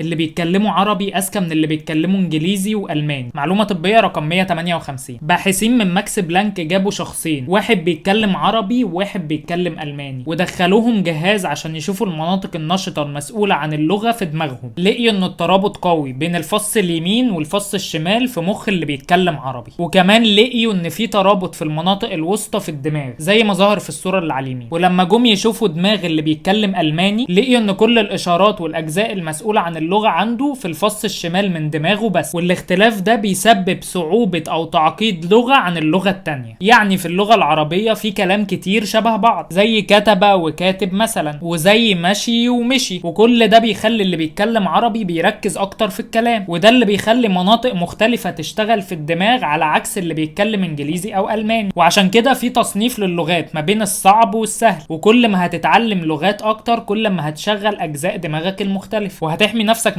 اللي بيتكلموا عربي اذكى من اللي بيتكلموا انجليزي والماني. معلومة طبية رقم 158، باحثين من ماكس بلانك جابوا شخصين، واحد بيتكلم عربي وواحد بيتكلم الماني، ودخلوهم جهاز عشان يشوفوا المناطق النشطه المسؤولة عن اللغة في دماغهم. لقيوا ان الترابط قوي بين الفص اليمين والفص الشمال في مخ اللي بيتكلم عربي، وكمان لقيوا ان في ترابط في المناطق الوسطى في الدماغ زي ما ظهر في الصورة اللي على اليمين. ولما جم يشوفوا دماغ اللي بيتكلم الماني لقيوا ان كل الاشارات والاجزاء المسؤولة عن اللغة عنده في الفص الشمال من دماغه بس، والاختلاف ده بيسبب صعوبة او تعقيد لغة عن اللغة التانية. يعني في اللغة العربية في كلام كتير شبه بعض، زي كتب وكاتب مثلا، وزي مشي ومشي، وكل ده بيخلي اللي بيتكلم عربي بيركز اكتر في الكلام، وده اللي بيخلي مناطق مختلفة تشتغل في الدماغ على عكس اللي بيتكلم انجليزي او الماني. وعشان كده في تصنيف للغات ما بين الصعب والسهل، وكل ما هتتعلم لغات اكتر كل ما هتشغل اجزاء دماغك المختلف، وهتحمي نفسك